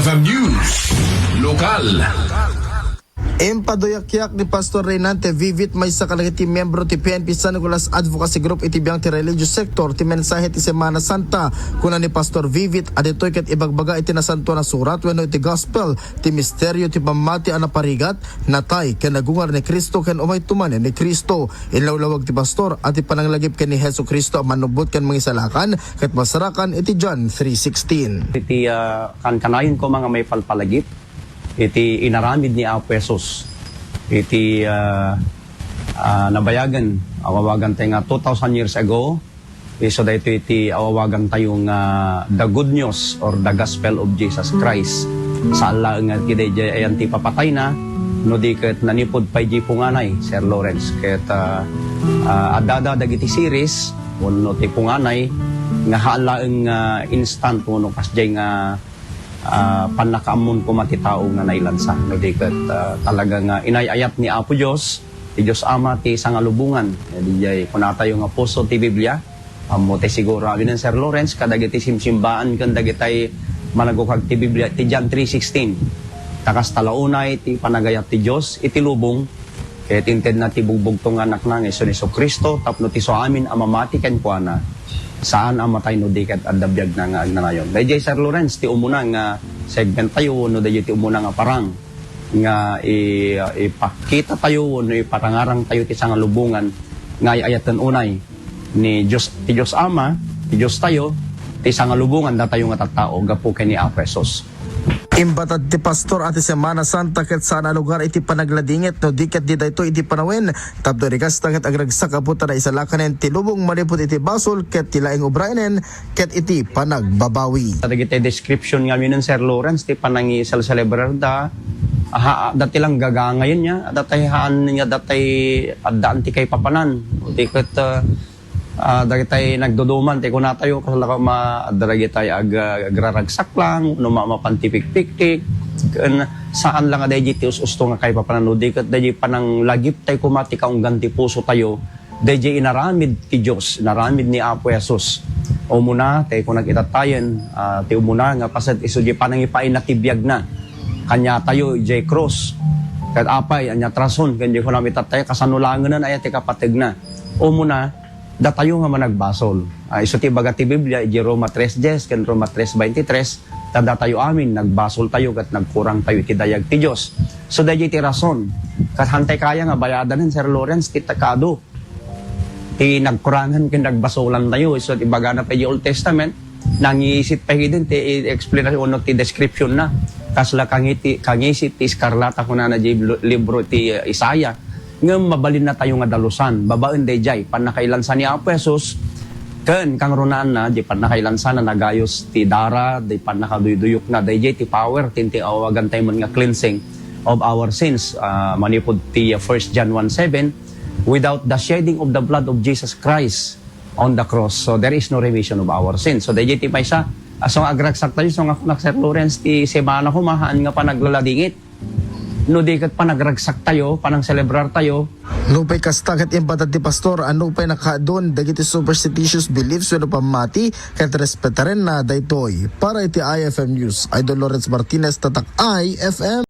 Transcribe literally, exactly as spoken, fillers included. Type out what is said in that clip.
F M News Lokal. Impaduyakyak ni Pastor Reynante Vivit, maysa kadagiti miyembro ti P N P San Nicolas Advocacy Group iti biang ti religious sector, ti mensahe ti Semana Santa. Kuna ni Pastor Vivit, aditoy ket ibagbaga iti Nasantoan a Surat wenno iti Gospel ti misterio ti pammati a naparigat, natay, ken nagungar ni Cristo ken umayto manen ni Cristo. Inlawlawag ti pastor a ti pananglagip ken ni Jesu-Cristo a manubbot ken mangisalakan ket masarakan iti John three sixteen. Iti, ah, kankanayon koma nga maipalpalagip iti inaramid ni Apo Jesus iti, ah, ah, nabayagen, awawagan tayo nga two thousand years ago. Isu daytoy iti awawagan tayo nga the good news or the gospel of Jesus Christ. Saan laeng nga iti daydiay ayan ti papatayna, no di ket nanipud pay di punganay, Sir Lawrence. Ket, ah, ah, adda dagiti series wenno ti punganay nga haan laeng nga instant wenno kasdiay nga ah, pannakaammon koma ti tao nga nailansa. No di ket, ah, talaga nga inay-ayat ni Apo Dios, ti Dios Ama ti sangalubongan. Diay kunatayo nga puso ti Biblia. Ammo ti siguro amin Sir Lawrence, kadagiti simsimbaan ken dagitay managukag ti Biblia ti John three sixteen. Ta kasta la unay ti panagayat ti Dios iti lubong, ket intedna ti bugbugto nga Anakna nga isu ni Jesu-Cristo tapno ti isu amin a mamati kenkuana, saan a matay no di ket adda biagna nga agnanayon. Daydiay, Sir Lawrence, ti umuna nga segment tayo wenno daydiay ti umuna nga parang nga i-, ipakita tayo wenno iparangarang tayo ti sangalubongan nga ay-ayaten unay ni Dios, ti Dios Ama, ti Dios tayo, ti sangalubongan datayo nga tattao gapu ken ni Apo Jesus. Imbatad ti pastor a ti Semana Santa ket saan a lugar iti panagladingit no di ket di daytoy iti panawen, tapno di kasta ket agragsak a puta naisalakanen ti lubong manipud iti basol ket ti laeng obraenen ket iti panagbabawi. Dagiti description nga aminen Sir Lawrence ti panangiselselebrar da, aha, dati lang gagangayen niya, datay haan niya, datay addaan ti kaipapanan. Di ket, ah, Ah, dagitay nagduduman ti kunatayo, kasla koma, adda dagitay ag-, agraragsak lang, no ma-, mapan ti pikpiktik, ken saan lang a daydi ti us-usto nga kaipapanan, no di ket daydi pananglagip tay koma ti kaunggan ti puso tayo, daydi inaramid ti Dios, inaramid ni Apo Jesus. Umuna, tay kunak itatayen, ah, ti umuna nga paset isu di panangipaayna ti biagna. Kaniatayo, idiay krus. Ket apay, ania ti rason, ken di kunam itatayen, kasano laengen aya ti kapategna. Umuna, datayo nga managbasol. Ah, isu ti ibaga ti Biblia, iti Roma tres diez ken Roma tres veintitrés, ta datayo amin, nagbasol tayo ket nagkurang tayo iti dayag ti Dios. So, daydiay ti rason. Ket hantay kaya nga bayadanen, Sir Lawrence, ti ta-, kaadu. Ti nagkurangan ken nagbasolan tayo. Isu ti ibagana pay iti Old Testament, nangisit pay iti explanation wenno ti description na. Kasla kangiti-, kangisit ti eskarlata, kunana iti libro ti, uh, Isaiah. Ngem mabalinna tayo nga dalusan. Babaen daydiay, pannakailansa ni Apo Jesus, ken kangrunaanna, di pannakailansana nagayos ti dara, di pannakaduyduyokna, daydiay ti power, ti, ti awagan tayo met nga cleansing of our sins, ah, manipud ti, ah, First John one seven, "Without the shedding of the blood of Jesus Christ on the cross, so there is no remission of our sins." So, daydiay ti maysa, ah, so, agragsak tayo, so, nga kunak, Sir Lawrence, ti semana ko, mahaan nga panaglaladingit. No di ket panagragsak tayo, panangselebrar tayo. Nupay kasta ket imbatad ti pastor a nupay nakaadun dagiti superstitious beliefs wenno pammati ket respetarenna daytoy. Para iti I F M News, Idol Lawrence Martinez, Tatak I F M.